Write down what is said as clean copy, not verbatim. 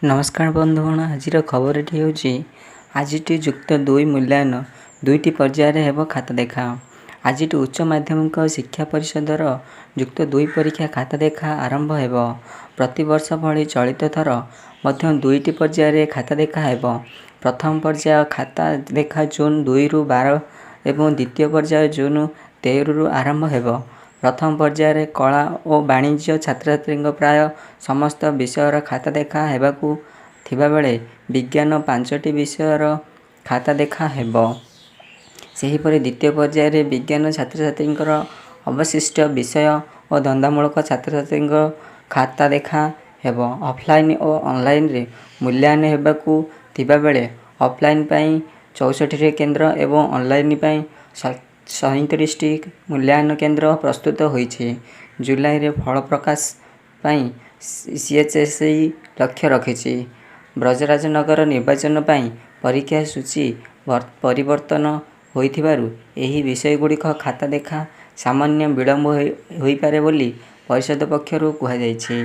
ନମସ୍କାର ବନ୍ଧୁଗଣ, ଆଜିର ଖବରଟି ହେଉଛି ଆଜିଠୁ ଯୁକ୍ତ ଦୁଇ ମୂଲ୍ୟାୟନ ଦୁଇଟି ପର୍ଯ୍ୟାୟରେ ହେବ ଖାତା ଦେଖା। ଆଜିଠୁ ଉଚ୍ଚ ମାଧ୍ୟମିକ ଶିକ୍ଷା ପରିଷଦର ଯୁକ୍ତ ଦୁଇ ପରୀକ୍ଷା ଖାତା ଦେଖା ଆରମ୍ଭ ହେବ। ପ୍ରତିବର୍ଷ ଭଳି ଚଳିତ ଥର ମଧ୍ୟ ଦୁଇଟି ପର୍ଯ୍ୟାୟରେ ଖାତା ଦେଖା ହେବ। ପ୍ରଥମ ପର୍ଯ୍ୟାୟ ଖାତା ଦେଖା ଜୁନ୍ 2ରୁ 12 ଏବଂ ଦ୍ୱିତୀୟ ପର୍ଯ୍ୟାୟ ଜୁନ୍ 13ରୁ ଆରମ୍ଭ ହେବ। ପ୍ରଥମ ପର୍ଯ୍ୟାୟରେ କଳା ଓ ବାଣିଜ୍ୟ ଛାତ୍ରଛାତ୍ରୀଙ୍କ ପ୍ରାୟ ସମସ୍ତ ବିଷୟର ଖାତା ଦେଖା ହେବାକୁ ଥିବାବେଳେ ବିଜ୍ଞାନ 5ଟି ବିଷୟର ଖାତା ଦେଖା ହେବ। ସେହିପରି ଦ୍ୱିତୀୟ ପର୍ଯ୍ୟାୟରେ ବିଜ୍ଞାନ ଛାତ୍ରଛାତ୍ରୀଙ୍କର ଅବଶିଷ୍ଟ ବିଷୟ ଓ ଧନ୍ଦାମୂଳକ ଛାତ୍ରଛାତ୍ରୀଙ୍କ ଖାତା ଦେଖା ହେବ। ଅଫଲାଇନ୍ ଓ ଅନଲାଇନରେ ମୂଲ୍ୟାୟନ ହେବାକୁ ଥିବାବେଳେ ଅଫଲାଇନ୍ ପାଇଁ 64ଟି କେନ୍ଦ୍ର ଏବଂ ଅନଲାଇନ୍ ପାଇଁ 37ଟି ମୂଲ୍ୟାୟନ କେନ୍ଦ୍ର ପ୍ରସ୍ତୁତ ହୋଇଛି। ଜୁଲାଇରେ ଫଳ ପ୍ରକାଶ ପାଇଁ ସିଏଚ୍ଏସ୍ଇ ଲକ୍ଷ୍ୟ ରଖିଛି। ବ୍ରଜରାଜନଗର ନିର୍ବାଚନ ପାଇଁ ପରୀକ୍ଷା ସୂଚୀ ପରିବର୍ତ୍ତନ ହୋଇଥିବାରୁ ଏହି ବିଷୟଗୁଡ଼ିକ ଖାତା ଦେଖା ସାମାନ୍ୟ ବିଳମ୍ବ ହୋଇପାରେ ବୋଲି ପରିଷଦ ପକ୍ଷରୁ କୁହାଯାଇଛି।